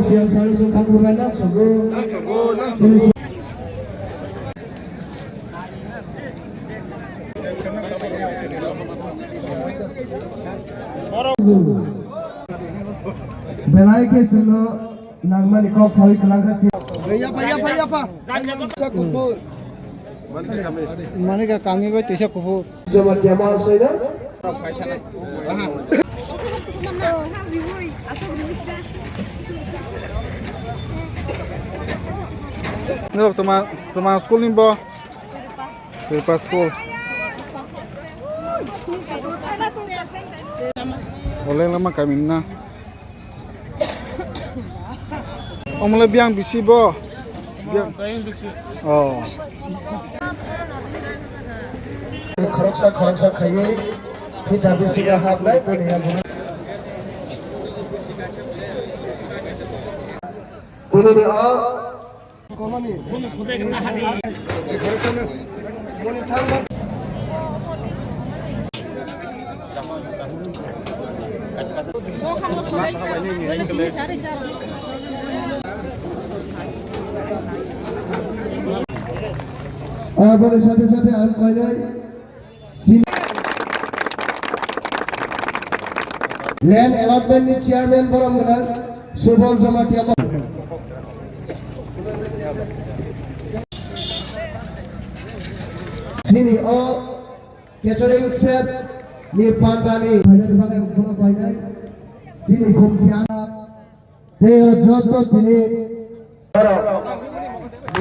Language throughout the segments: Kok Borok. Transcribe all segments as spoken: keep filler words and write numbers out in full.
Siyam sari sung kang bubai lang sogo. Belai khe chwngno nangmani kok saui kwlangkha si. Yapha, yapha, yapha. Manika kami bai tuisa kuphur. Jamatia Mahasaya. Norok toma, toma school ni bo? Kripa school. Oleng lama kami na. Omole biang bisi bo. Biang. Oh. Khoroksa khoroksa khaiwi phita bisingo habnai boni yago. Bini ni o Aboni sathe sathe ang koinai Land allotment ni chairman borom gwnang Subol Jamatia. Chini o catering set ni pandani. Chini gumtiang. Tei o joto tini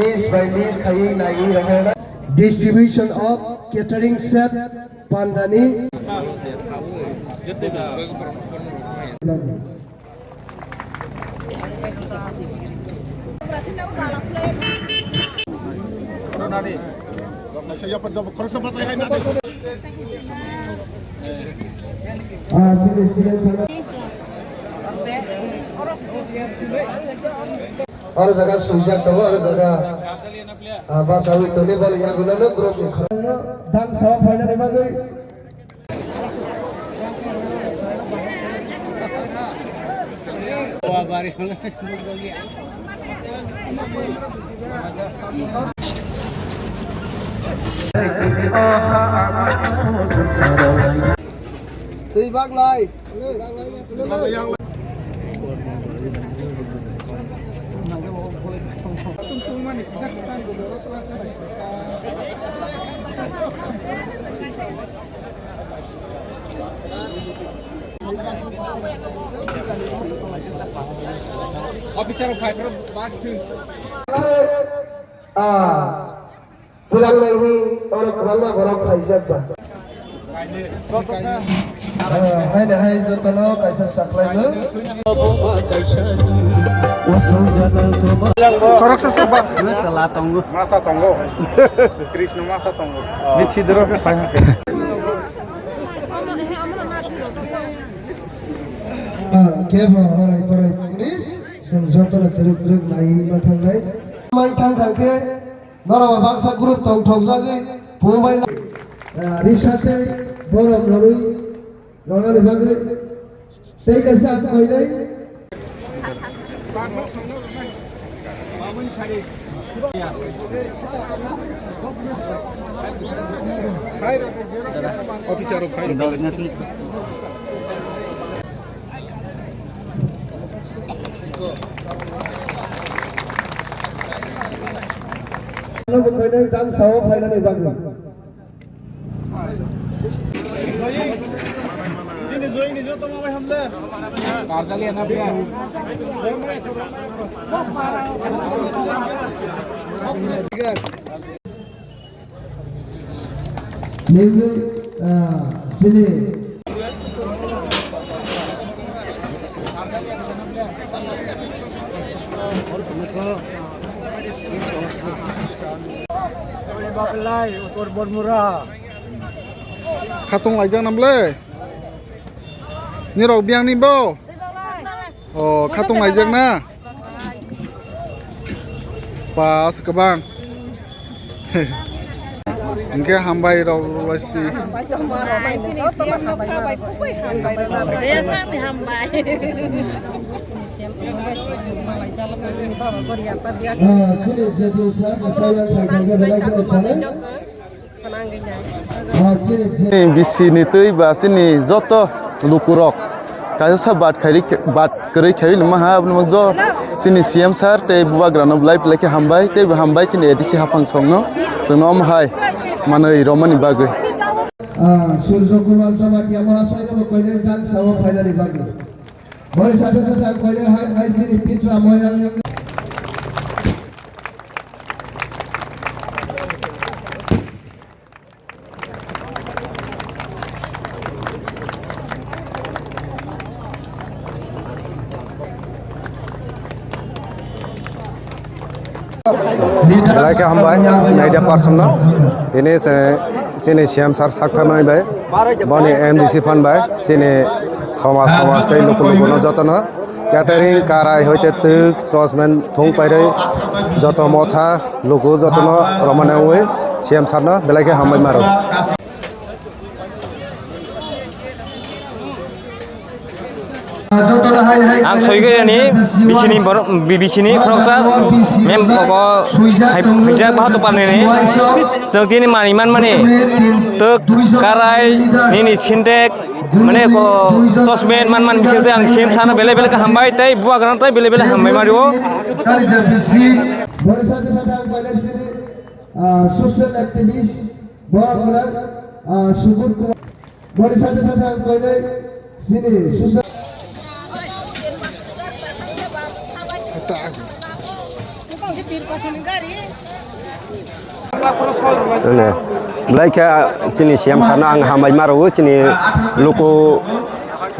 list by list khaiwi naiwi rwkha. Distribution of catering set pandani. Ah, sini, sini, sana. Oro jaga swijak tongo, oro jaga, ah, basawi tongwi bali yagulo no group ni khorang no dang sawa phaina ni bagwi. Twi bak lai. Officer of Fighter Box Team. Ah. Twlang naiwi oro kwbangma borok phaijak ba. Ah, haino hai jotono kaisa saklaimung. Khoroksa se ba. Chwla tongo. Masa tongo. Krishna masa tongo. Mithi doro khe phai. Ah, kebo horai porai English. Chwng jotono twrwk twrwk naiwi ma thangnai. Mai thang thang khe Norok baksa group tong thokjagwi phungbai, ah, risate borom rwwi rwnani bagwi tei kaisa ang koinai. Officer of Fire. Ano bo koinai dang sao phainani bagwi. Nini, ah, sini. Baklai, utor Bormura. Khatung laijak nam le. Nirok biyang ni bo. O, khatung laijak na? Pas kwbang. Hingke hambai rok wasti. Bisi ni twi ba sini joto lukurok kaisa sa bat khairi, bat kwrwi khaiwi numa ha, aboni jo sini C M sir tei bubagrano belai belai khe hambai, tei bo hambai chini A D C haphang songno, chwngno omo hai manwi romani bagwi. Ah, Surjo Kumar Jamatia Mahasoi no koinai dang sao phainani bagwi. Boni sathe sathe ang koinai hai, hai chini Pitra Moyang ni Belai khe hambai media person no. Tini se chini C M sir saktharnai bai, boni M D C phan bai, chini somaj, somaj tei luku luku no joto no. Catering, karai, hoite twk, sosmen, thung pairwi, joto motha, luku jotono romani wngwi C M sir no belai khe hambai maro. Ang soigwi ani bisini borok, bi-, bisini khoroksa mem ogo hai, haijak bahato parnini. Chwng tini manwi manmani twk, karai, nini sintek, mane ko sosmen man man bising tei ang C M sano belai belai khe hambai tei bubagrano tei belai belai hambai mario. Boni sate sate ang koinai sini, ah, social activist, borok rok, ah, Subut Kumar. Boni sate sate ang koinai sini social. Belai khe chini C M sano ang hambai maro, chini luku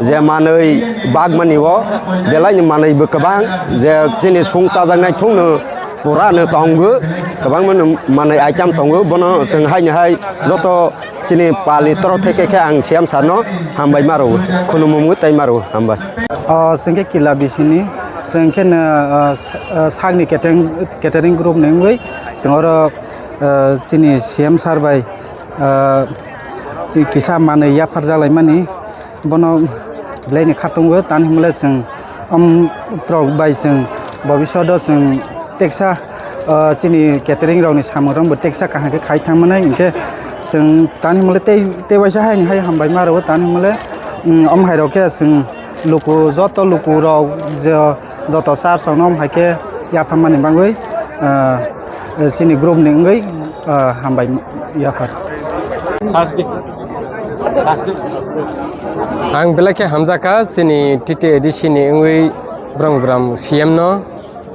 je manwi bagmani o belai ni manwi bo kwbang, je chini sung chajaknai thung no pura no tongo, kwbangma no manwi item tongo, bono chwng hai ni hai joto chini pali toro theke khe ang C M sano hambai maro, khunumung tei maro hambai. O, chwng khe kila bisini, chwng khe no, o, sa-, o, sakni catering, catering group ni wngwi, chwng oro, o, chini C M sir bai, o, chi-, kisa manwi yapharjak laimani, bono belai ni khatungo, tani hwnle chwng, om, trok bai chwng, bobiswt o chwng teksa, o, chini catering rok ni samung rok bo teksa kaham khe khai thang mani, hinkhe chwng tani hwnle tei, tei waisa hai ni hai hambai ma rwo, tani hwnle, mm, om hai rok khe chwng luku, joto luku rok je, joto sir rok no om hai khe yapha mani bagwi, ah, chini group ni wngwi, ah, hambai yaphar. Ang belai khe hamjakha chini T T A D C ni wngwi bwrang bwrang C M no.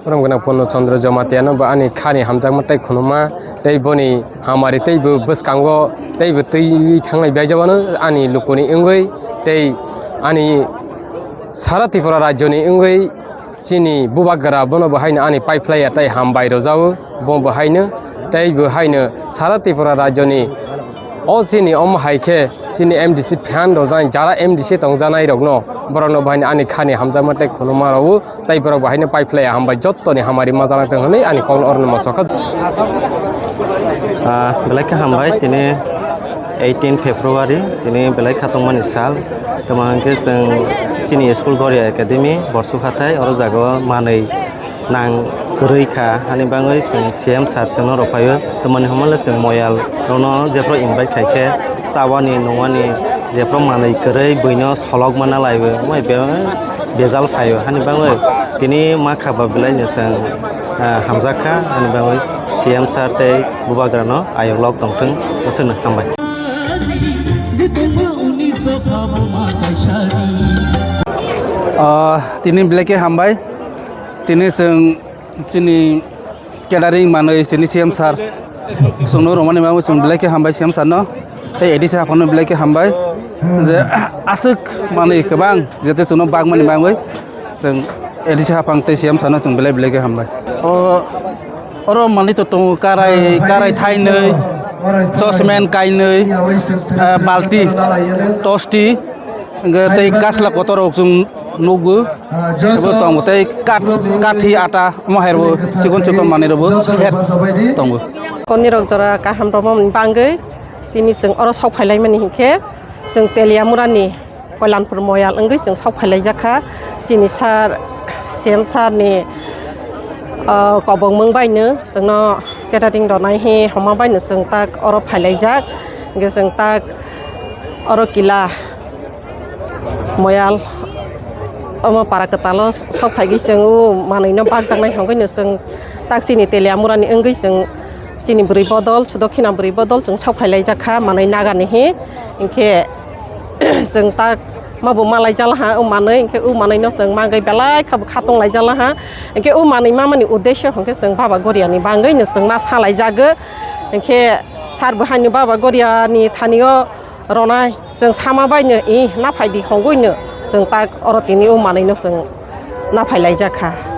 Borok gwnang Purno Chandra Jamatia no bo ani khani hamjakma tei khunuma tei boni hamari tei bo bwskango tei bo twi thanglai bai jabano ani lukuni wngwi tei ani sara Tripura rajyoni wngwi chini bubagra bono bo haino ani paiphlaiya tei hambai rwjago bo bo haino tei bo haino sara Tripura rajyoni o chini omo hai khe chini M D C phan rwjaknai jara M D C tongjaknai rokno borokno bo haino ani khani hamjakma tei khunuma rwo. Tai borok bo haino paiphlaiya hambai jottoni hamari ma jana tong hwnwi ani kokno orono ma sokha. Ah, belai khe hambai tini eighteen February tini belai kha tongmani sal. Tamo hwnkhe chwng chini school Goria Academy Borsuk hathai oro jaga o manwi nang kwrwi kha hani bagwi chwng C M sir chwngno rw phaio. Tamoni hwnmale chwng moyal rokno jephru invite khai khe chawani nungwani jephru manwi kwrwi buino solok mana laiwi wngwi be-, bejal phaio. Hani bagwi tini ma kha ba belai no chwng, ah, hamjak kha. Hani bagwi C M sir tei bubagra no ayok lok tongthwng, aswkno hambai. Ah, tini belai khe hambai. Tini chwng chini catering manwi chini C M sir chwngno romani bagwi chwng belai khe hambai C M sir no tei A D C haphangno belai khe hambai je aswk manwi kwbang jete chwngno bagmani bagwi chwng A D C haphang tei C M sir no chwng belai belai khe hambai. O oro manwi to tongo karai, karai thainwi, chosmen kainwi, ah, balti, tosti, hwnkhe tei kasla kotor rok chwng nukgo. Abo tongo tei kat-, kathi ata omo hai rokbo chikon chikon manwi rokbo set tongo. Konirok jora kaham romani bangwi tini chwng oro sok phailaimani hinkhe chwng Teliamurani Koilanpur Moyal wngwi chwng sok phailaijak kha. Chini sir, C M sir ni, ah, kobongmung baino chwngno catering ronai hi homa baino chwng tak oro phailaijak. Hinkhe chwng tak oro kila Moyal omo para kwtalo sok phaigwi chwng o manwino bakjaknai hwnkhe no chwng tak chini Teliamurani wngwi chwng chini bwrwi bodol, Sudokhina bwrwi bodol chwng sok phailaijak kha manwi nagani hi. Hinkhe chwng tak ma bo malaijala ha o manwi, hinkhe o manwino chwng mangwi belai kha bo khatong laijala ha. Hinkhe o manwi mamani uddesho hwnkhe chwng Baba Goriani bangwino chwng ma salaijago. Hinkhe sir bo haino Baba Goriani thanio ronai chwng sama baino i naphai di hongwi no chwng tak oro tini o manwi no chwng naphai laijak kha.